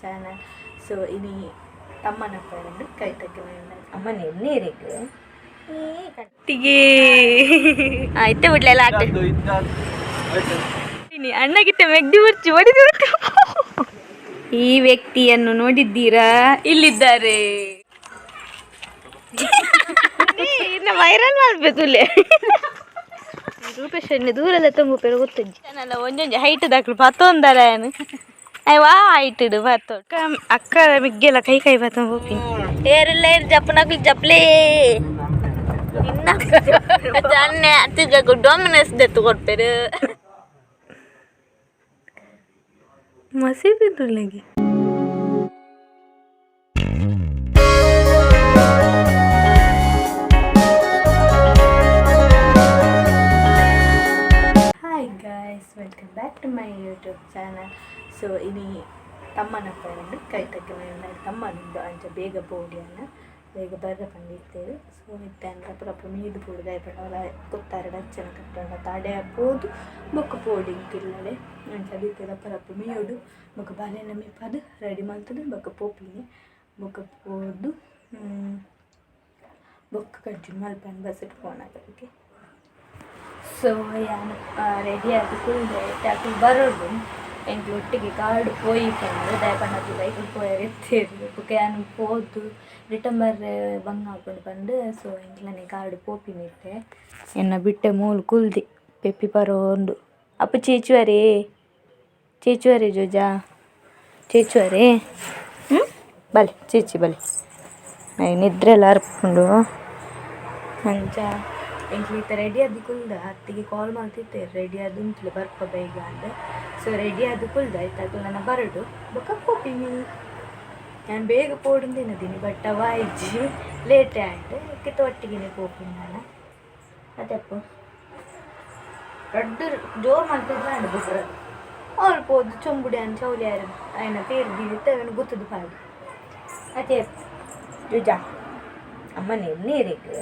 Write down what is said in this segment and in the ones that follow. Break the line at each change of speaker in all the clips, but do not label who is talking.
Channel. So ಇನಿ ತಮ್ಮನ ಪೇರಂಡು ಕೈ ತಗ್ಗಿನ.
ಅಮ್ಮನ ನೀರಿಗೆ.
ಒಟ್ಟಿಗೆ ಆಯ್ತು ಬಿಡ್ಲೆಲ್ಲ ಆಟ. ಅಣ್ಣಗಿತ್ತ ಮೆಗ್ದಿ ಬರ್ಚಿ ಹೊಡಿದು. ಈ ವ್ಯಕ್ತಿಯನ್ನು ನೋಡಿದ್ದೀರಾ? ಇಲ್ಲಿದ್ದಾರೆ. ಇನ್ನು ವೈರಲ್ ಮಾಡ್ಬೇಕು. ರೂಪೇಶ್ ದೂರದ ತುಂಬ ಪೇರು ಗೊತ್ತಜ್ಜಿ ನಲ್ಲ ಒಂಜೊಂಜಿ ಹೈಟ್ ದಾಕ್ಲು ಪತ್ತೊಂದರ ಏನು ಅಯ್ವಾ ಹೈಟ್ ಇಡು ಪತ್ತೊ ಅಕ್ಕ ಮಿಗ್ಗೆಲ್ಲ ಕೈ ಕೈ ಪತ್ತೊಂದು ಹೋಗ್ತೀನಿ. ಏರಿಲ್ಲ ಏರು ಜಪ್ಪನಾಕ್ಲು ಜಪ್ಲೇ ನಿನ್ನ ಅನ್ನೆ ಅತ್ತಿಗೆ ಡೊಮಿನಸ್ ದೆತ್ತು ಕೊಡ್ಪೇರು ಮಸಿ ಬಿದ್ದುಲ್ಲಗೆ. Hi guys, welcome back to my YouTube channel. So ಇನಿ ತಮ್ಮನ ಪೇರಂಡು ಕೈ ತಗ್ಗಿನ ತಮ್ಮನಿಂದು ಅಂಚ ಬೇಗ ಪೋಡಿಯನ್ನ ಬೇಗ ಬರ್ರ ಪಂಡಿತ್ತೇವೆ. ಸೊ ಇತ್ತೆ ಅಪ್ಪ ಮೀದು ಪೋಡು ದಾಯಪಂಡ ಕೊತ್ತಾರೆ ಅಚ್ಚನ ಕಟ್ಟಂಡ ತಾಡೆ ಪೋದು ಬೊಕ್ಕ ಪೋಡಿ ಇಲ್ಲಡೆ ಅಂಚ ಅದಿತ್ತೆ ರಪ್ಪ ಮೀಯೋಡು ಬೊಕ್ಕ ಬಾಲೆನ ಮೀಪದು ರೆಡಿ ಮಲ್ತದು ಬೊಕ್ಕ ಪೋಪಿನಿ. ಬೊಕ್ಕ ಪೋದು ಬೊಕ್ಕ ಕಂಟಿನ್ಯೂ ಮಲ್ಪಂಡು ಬಸ್ಸಿಟ್ ಪೋನಾಗ. ಓಕೆ, ಸೊ ಯಾನ್ ರೆಡಿ ಆದ್ ಕುಲ್ದೆ. ಅಕುಲು ಬರೋಡು ಎಂಕ್ಲು ಒಟ್ಟಿಗೆ ಕಾರ್ಡ್ ಪೋಯಿ ಪಂದ್ ದಾಯೆ ಪಂಡ ಅಕುಲು ಬೈಕ್ ಪೋಯೆರ್ ಇತ್ತೆರ್. ಬೊಕ ಯಾನ್ ಪೋದು ರಿಟರ್ನ್ ಬರ್ರೆ ಬಂಗ ಆಪುಂಡು ಪಂದ್. ಸೊ ಎಂಕ್ಲನೆ ಕಾರ್ಡ್ ಪೋಪಿನಿ ಇತ್ತೆ. ಎನ್ನ ಬಿಟ್ಟೆ ಮೂಲು ಕುಲ್ದಿ ಪೆಪ್ಪಿ ಪರೋಂಡು. ಅಪ್ಪು ಚೇಚುವರೇ ಚೇಚುವರೇ ಜೋಜಾ ಚೇಚುವರೇ. ಹ್ಞೂ ಬಲೆ ಚೇಚಿ ಬಲೆ ನಿದ್ರೆ ಎಲ್ಲ ಅರ್ಪುಂಡು. ಅಂಚ ಎಂಕ್ಲು ಇತ್ತೆ ರೆಡಿ ಆದ್ ಕುಲ್ದ. ಅತ್ತಿಗೆ ಕಾಲ್ ಮಲ್ತಿತ್ತೆರ್ ರೆಡಿ ಆದ್ ಉಂತ್ಲೆ ಬರ್ಪ ಬೇಗ ಅಂದ್. ಸೊ ರೆಡಿ ಆದ್ ಕುಲ್ದ. ಇತ್ತೆ ಅಕುಲು ನನ ಬರೊಡು ಬೊಕ್ಕ ಪೋಪಿನಿ. ಯಾನ್ ಬೇಗ ಪೋಡುಂದಿನದಿನಿ ಬಟ್ ಅವ ಆಯ್ಜಿ, ಲೇಟೇ ಆಂಡ್. ಕಿತ್ತ ಒಟ್ಟಿಗೆನೆ ಪೋಪಿನಿ ನಾನ. ಅದೇ ರಡ್ಡ್ ಜೋರು ಮಲ್ತಿದ್ಲಾಂಡ್ ಬುಡ್ರ ಅವ್ಳು ಪೋದು ಚೊಂಬುಡಿ ಅನ್ ಚೌಲಿ ಆರು ಆಯ್ನ ಪೇರು ದೀದಿತ್ತೆ ಅವೆನ್ ಗುತ್ತದ ಪಾಡಿ ಅದೇ ಜುಜಾ ಅಮ್ಮನ ನೀರಿಗೆ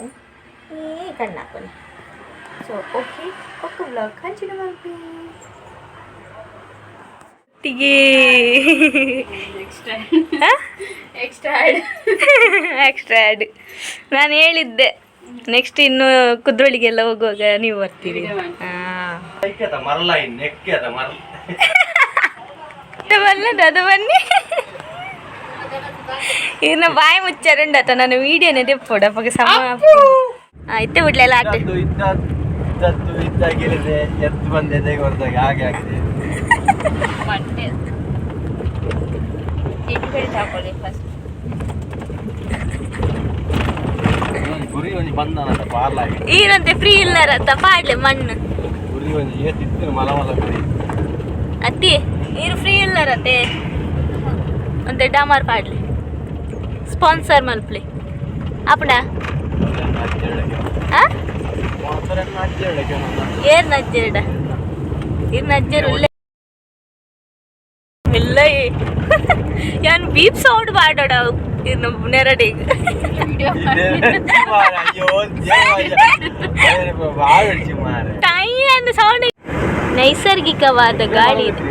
ಈ ಕಣ್ಣಾಪನೆ. ಸೊ ಓಕೆ, ಒಕ್ಕ ವ್ಲಾಗ್ ಕಂಟಿನ್ಯೂ ಮಲ್ಪಿ. ಒಟ್ಟಿಗೆ
extra add.
Extra add. ನಾನು ಹೇಳಿದ್ದೆ, ನೆಕ್ಸ್ಟ್ ಇನ್ನು ಕುದ್ರೋಳಿಗೆಲ್ಲ ಹೋಗುವಾಗ ನೀವು ಬರ್ತೀರಿ. ಹಾಂ,
ಮರಲ ನೆಕ್ಕೆದ ಮರಲ.
ಬಲ್ಲದ ಅದು ಬನ್ನಿ. ಇನ್ನು ಬಾಯಿ ಮುಚ್ಚಾರುಂಡತ ನಾನು ವಿಡಿಯೋನೇ ದೆಪ್ಪೋಡು ಅಪ್ಪಗೆ ಸಮ ಇತ್ತೆ ಬಿಡ್ಲೆಲ್ಲ ಆಟ.
ಇದ್ದದ್ದು ಇದ್ದದ್ದು ಇದ್ದಾಗಿಲ್ಲದೆ ಎದ್ದು ಬಂದೆ ಹೊರದಾಗ ಹಾಗೆ ಆಗಿದೆ.
ಬಟ್ಟೆ ಸೀಟ್ ಬೆಲ್ಟ್ ಹಾಕೊಳ್ಳಿ ಫಸ್ಟ್.
ಒಂಜಿ ಗುರಿ ಒಂಜಿ ಬಂದನಲ್ಲ ಪಾರ್ಲಾಗಿ.
ಈರಂತೆ ಫ್ರೀ ಇಲ್ಲರತ್ತ ಪಾಡ್ಲೆ ಮಣ್ಣು.
ಗುರಿ ಒಂಜಿ ಏತಿತ್ತು ಮಲ ಮಲ ಗುರಿ.
ಅತ್ತಿ ನೀರು ಫ್ರೀ ಇಲ್ಲರತ್ತೆ ಅಂತೆ ಡಾಮಾರ್ ಪಾಡ್ಲೆ ಸ್ಪಾನ್ಸರ್ ಮಲ್ಪ್ಲೆ ಅಪ್ಪಣ. ಆ ಏರ್ ನಜ್ಜೆರಡ ಇರ್ ನಜ್ಜೆರ್ ಉಲ್ಲೆ ಇಲ್ಲ. ಯಾನ್ ಬೀಪ್ ಸೌಂಡ್ ಪಾಡೋಡ ಇನ್ನು ನೆರಡಿಗ್.
ಅಯ್ಯೋ ಮಾರೆ.
ಟೈ ಅಂದ್ ಸೌಂಡ್ ನೈಸರ್ಗಿಕವಾದ ಗಾಳಿ ಇದು.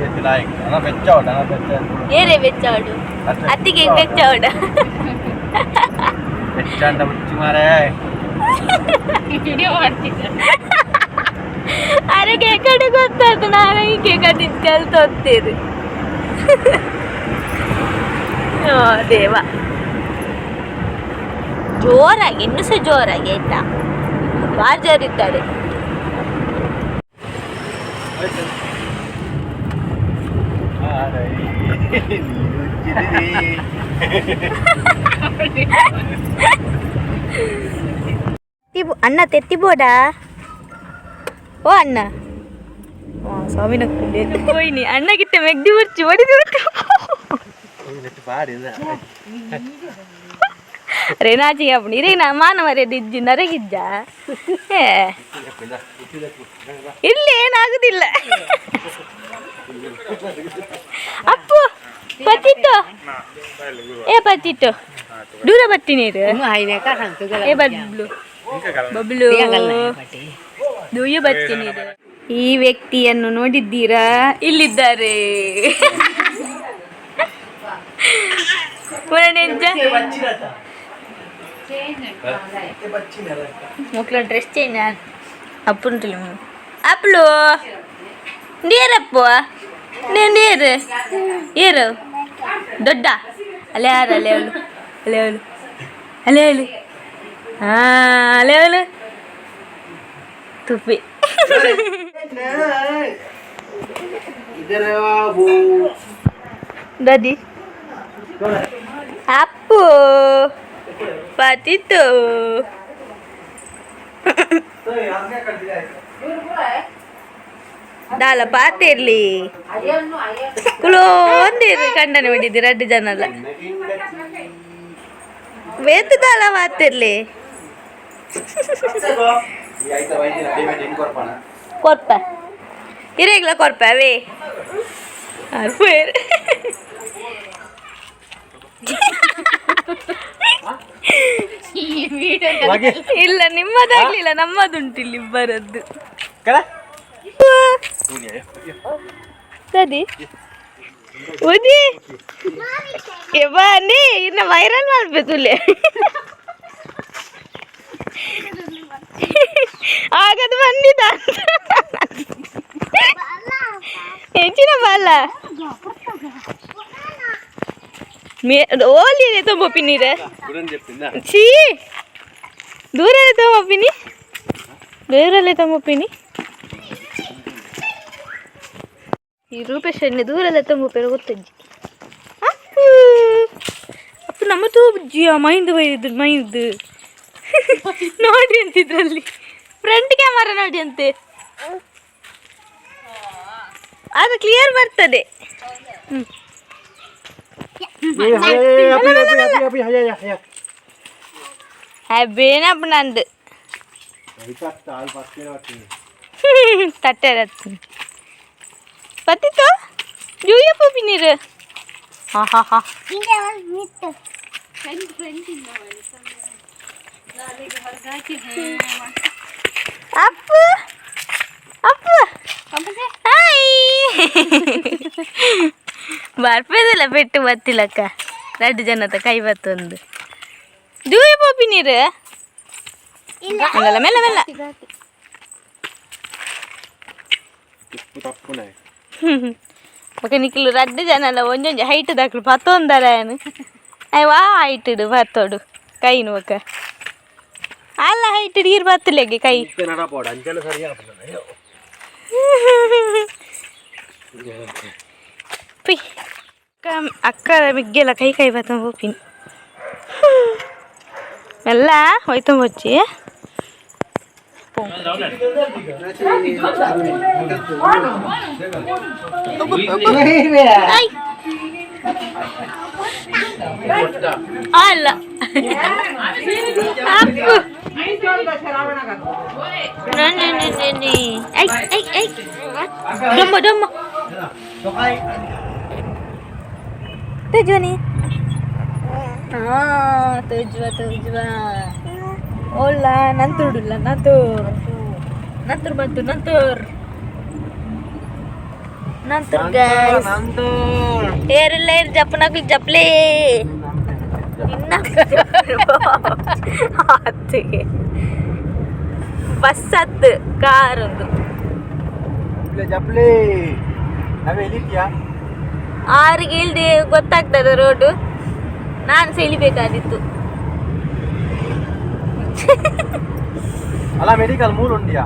ಏರೇ ಬೆಚ್ಚಾಡು ಅತ್ತಿಗೆ ಬೆಚ್ಚಾವಡ.
ಬೆಚ್ಚಾಂಡ ಹುಚ್ಚು ಮಾರೇ.
ವಿಡಿಯೋ ಮಾಡ್ತಿದ್ದೆ.
ಅರೆ ಕಡೆ ಗೊತ್ತಾಯ್ತು ನಾನು ಹೀಗೆ ಕಲ್ತೋಗ್ತೀರಿ. ಓ ದೇವ, ಜೋರಾಗಿ ಇನ್ನೂ ಸಹ ಜೋರಾಗಿ ಆಯ್ತಾ? ಬಾರ್ ಜೋರಿದ್ದಾರೆ. ಅಣ್ಣ ತೆತ್ತಿಬೋಡಾ? ಓ ಅಣ್ಣ ಸ್ವಾಮಿ ನಕ್కుంಡೆ ಹೋಯ್ನಿ ಅಣ್ಣಗಿತ್ತೆ ಮೆಗ್ದಿ ಬರ್ಚಿ ಹೊಡಿದು. ರೇ ನಾಚಿಗೆ ಅಪ್ಪಣಿ ರೇ ನಾ ಮಾನವರೇ ದಿಜ್ಜಿ ನರಗಿಜ್ಜ. ಏ ಇಲ್ಲಿ ಏನಾಗುದಿಲ್ಲ. ಅಪ್ಪು ಪತ್ತಿತ್ತು ಏ ಪತ್ತಿತ್ತು ದೂರ ಬತ್ತಿ ನೀರು ಏ ಬಬ್ಲು ಬಬ್ಲು ದೂಯ ಬತ್ತಿ ನೀರು. ಈ ವ್ಯಕ್ತಿಯನ್ನು ನೋಡಿದ್ದೀರಾ? ಇಲ್ಲಿದ್ದಾರೆ. ಎಂಚ ಮೊಕ್ಲ ಡ್ರೆಸ್ ಚೇಂಜ್ ಅಪ್ಪುಂಟು ಅಪ್ಲು ನೀರಪ್ಪು ನೀರು ನೀರು ಏರು ದೊಡ್ಡ ಅಲ್ಲೇ ಯಾರು ಅಲ್ಲೇ ಅವಳು ಅಲ್ಲೇ ಅವಳು ಅಲ್ಲೇ ಅವಳು ಹಾಂ ಅಲ್ಲೇ ಅವಳು ತುಪ್ಪಿ. ದಾದಿ ಅಪ್ಪು ಪತಿತು. ದಾಲ ಪಾತಿರ್ಲಿ ಕುಲೋಂದಿರು ಕಂಡನೆ ಮಾಡಿದ್ದೀರ ಅಡ್ಡು ಜನಲ್ಲ ವೇತು ದಾಲ ಪಾತಿರ್ಲಿ ಕೊರ್ಪ ಇರೇಗ್ಲ ಕೊರ್ಪ ಅವೇ ಅರ್ಪೇರ್. ಇಲ್ಲ, ನಿಮ್ಮದಾಗ್ಲಿಲ್ಲ, ನಮ್ಮದುಂಟು ಇಲ್ಲಿ ಇಬ್ಬರದ್ದು. ಸರಿ ಉದಿ ಬನ್ನಿ, ಇನ್ನ ವೈರಲ್ ಮಾಡ್ಬೇಕು ಇಲ್ಲಿ. ಆಗದು ಬಂದಿದ್ದ ಹೆಚ್ಚಿನ ಬಲ್ಲ ಓಲಿ ತೊಂಬೊಪ್ಪಿನೀರೆ. ಛೀ, ದೂರಲ್ಲೇ ತೊಂಬೊಪ್ಪಿನಿ, ದೂರಲ್ಲೇ ತೊಂಬೊಪ್ಪಿನಿ. ಈ ರೂಪೇಶ್ ದೂರಲ್ಲೇ ತೊಂಬೊಪ್ಪಿರ ಗೊತ್ತಜ್ಜಿ. ಅಪ್ಪು ಅಪ್ಪು ನಮ್ಮ ತೂಬುಜ್ಜಿಯ ಮೈಂದು ಬೈದು ಮೈಂದು ನೋಡಿ ಅಂತಿದ್ರಲ್ಲಿ ಫ್ರಂಟ್ ಕ್ಯಾಮರಾ ನೋಡಿ ಅಂತೆ, ಅದು ಕ್ಲಿಯರ್ ಬರ್ತದೆ. ಹ್ಮ್. ಅಬ್ಬೇನಪ್ಪ ನಂದು ತಟ್ಟೆ ಪತ್ತಿತ್ತು ಜೂಯಪ್ಪ ನೀರು. ಹಾ ಹಾ ಹಾ. ಅಪ್ಪು ಅಪ್ಪು ಹಾಯ್ ಬರ್ಪೇದಿಲ್ಲ ಪೆಟ್ಟು ಬತ್ತಿಲ್ಲಕ್ಕ ಎರಡು ಜನದ ಕೈ ಬತ್ತೊಂದು ಜೂಯ ಪೋಪಿ ನೀರು ಅಲ್ಲಲ್ಲ ಮೆಲ್ಲ ಮೆಲ್ಲ. ಬೊಕ ನಿಕ್ಲು ರಡ್ಡು ಜನ ಅಲ್ಲ, ಒಂಜೊಂಜಿ ಹೈಟ್ ದಾಕ್ಲು ಪತ್ತೊಂದರ ಏನು ಅಯ್ಯ ಹೈಟ್ ಇಡು ಬತ್ತೋಡು ಕೈನು ಬೊಕ ಅಲ್ಲ ಹೈಟ್ ನೀರು ಬತ್ತಲೆಗೆ ಕೈ. ಪಿ ಅಕ್ಕ ಅಕ್ಕ ಮಿಗ್ಗೆಲ್ಲ ಕೈ ಕೈ ಬತ್ತ ಪೋಪಿನಿ ಮೆಲ್ಲ ಹೋಯ್ತು ಬೊಚ್ಚಿ. ಅಲ್ಲ ಅಪ್ಪು I I I ಡೊಮ್ಮ ಡೊಮ್ಮ ತೇಜ್ವನಿ. ಹಾ ತೇಜ್ವ ತೇಜ್ವ ಓಲ್ಲ ನಂತುಡುಲ್ಲ ನಂತೂರ್ ನಂತೂರ್ ಬಂತು ನಂತೂರ್ ನಂತೂರ್ ಗೈಸ್. ಏರಿಲ್ಲ ಏರ್ ಜಪ್ಪನಾಗ್ಲಿ ಜಪ್ಲಿ ಇನ್ನ ಅತ್ತಿಗೆ ಬಸ್ ಹತ್ತು ಕಾರ್ ಒಂದು.
ಜಪ್ಲಿ ನಾವೇ ಎಲ್ಲಿದ್ಯಾ?
ಆರಿಗೆ ಇಳ್ದೆ ಗೊತ್ತಾಗ್ತದೆ ರೋಡು, ನಾನು ಸಹ ಇಳಿಬೇಕಾದಿತ್ತು.
ಅಲ್ಲ ಮೆಡಿಕಲ್ ಮೂರು ಉಂಡಿಯಾ?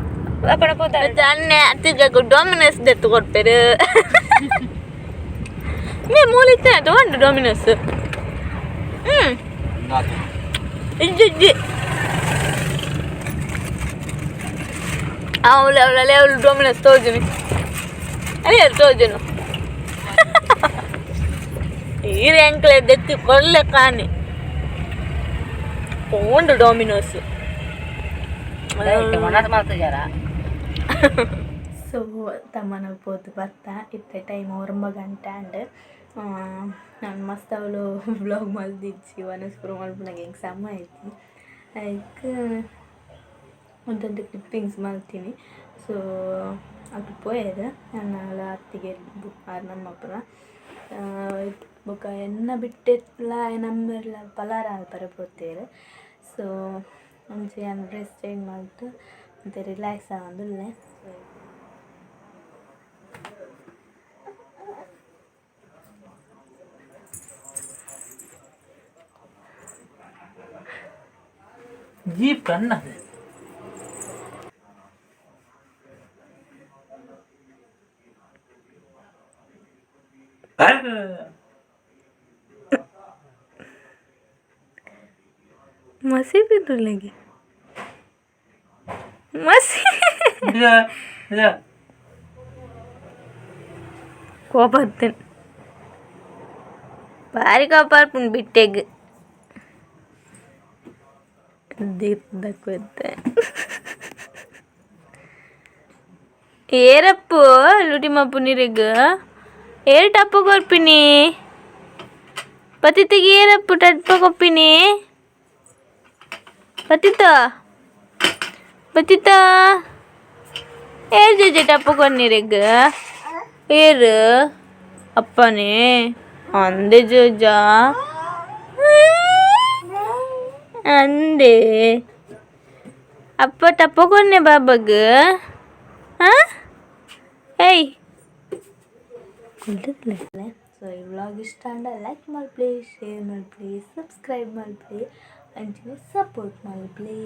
ಅನ್ನೆ ಅತ್ತಿಗೆ ಡೊಮಿನೋಸ್ ದೆತ್ತು ಕೊಡ್ಪೇರು ಮೇ ಮೂಲಿತ್ತ ತಗೊಂಡು ಡೊಮಿನೋಸ್. ಹ್ಮ್ ಇಜ್ಜಿ ಇಜ್ಜಿ ಅವಳು ಅವಳಲ್ಲಿ ಅವಳು ಡೊಮಿನೋಸ್ ತೋಜುನಿ ಅದೇ ತೋಜುನು ಈರೆ ಅಂಕಲೆ ದೆತ್ತಿ ಕೊರ್ಲೆ ಕಾಣಿ ಪೋಂಡು ಡೊಮಿನೋಸ್. ಸೊ ತಮ್ಮನ ಪೋದು ಬರ್ತಾ ಇತ್ತೆ ಟೈಮ್ ಒರಂಬ ಗಂಟೆ ಆಂಡ್. ನಾನು ಮಸ್ತ್ ಅವಳು ವ್ಲಾಗ್ ಮಲ್ದಿಜ್ಜಿ ವನಸ್ ಪೂರ ಮಲ್ಪುನಗ ಎಂಕ್ ಸಮ ಆಯ್ತು ಲೈಕ್ ಒಂದೊಂದು ಕ್ಲಿಪ್ಪಿಂಗ್ಸ್ ಮಲ್ತೀನಿ. ಸೊ ಅಲ್ಪ ಪೋಯೆರ್ ನನ್ನ ಅತ್ತಿಗೆ ಆರ್ ನಮ್ಮಪ್ಪನ. ಬೊಕ ಎನ್ನ ಬಿಟ್ಟೆತ್ಲ ಎನ್ನ ಅಮ್ಮೆರ್ಲ ಪಲಾರ ಮಲ್ಪರೆ ಪೋತೆರ್. ಸೊ ಅಂಚ ಯಾನ್ ಡ್ರೆಸ್ ಚೇಂಜ್ ಮಲ್ತ್ ಒಂತೆ ರಿಲ್ಯಾಕ್ಸ್ ಆವೊಂದುಲ್ಲೆ.
ಜೀಪ್ ಕಣ್ಣದೆ.
ಮಸಿ ಬಿದ್ದುಲೆಗೆ ಮಸಿ. ಕೋಪ ಬತ್ತೇನೆ, ಬಾರಿ ಕೋಪ ಆಪುಂಡು ಬಿಟ್ಟೆಗ್ ದೀಪದಕ್ಕೆ. ಏರಪ್ಪು ಲುಟಿ ಮಪ್ಪು ನೀರಿಗ್ ಏರ್ ಟಪ್ಪು ಕೊರ್ಪಿನಿ ಪತಿತಿಗೆ, ಏರಪ್ಪು ಟಪ್ಪ ಕೊಪ್ಪಿನಿ ಪತಿತ ಪತಿತ. ಏರ್ ಜೊಜೆ ಟಪ್ಪು ಕೊರ್ನಿರೆಗ್ ಏರು ಅಪ್ಪನೇ ಅಂದೆ ಜೋಜ ಅಂದೆ ಅಪ್ಪ ಟಪ್ಪ ಕೊನ್ನೆ ಬಾಬಗ್. ಹಾಂ ಏಯ್. ಸೊ ಈ ವ್ಲಾಗ್ ಇಷ್ಟ ಆಂಡ ಲೈಕ್ ಮಲ್ಪಲೆ, ಶೇರ್ ಮಲ್ಪಲೆ, ಸಬ್ಸ್ಕ್ರೈಬ್ ಮಲ್ಪಲೆ, ಅಂಚನೆ ಸಪೋರ್ಟ್ ಮಲ್ಪಲೆ.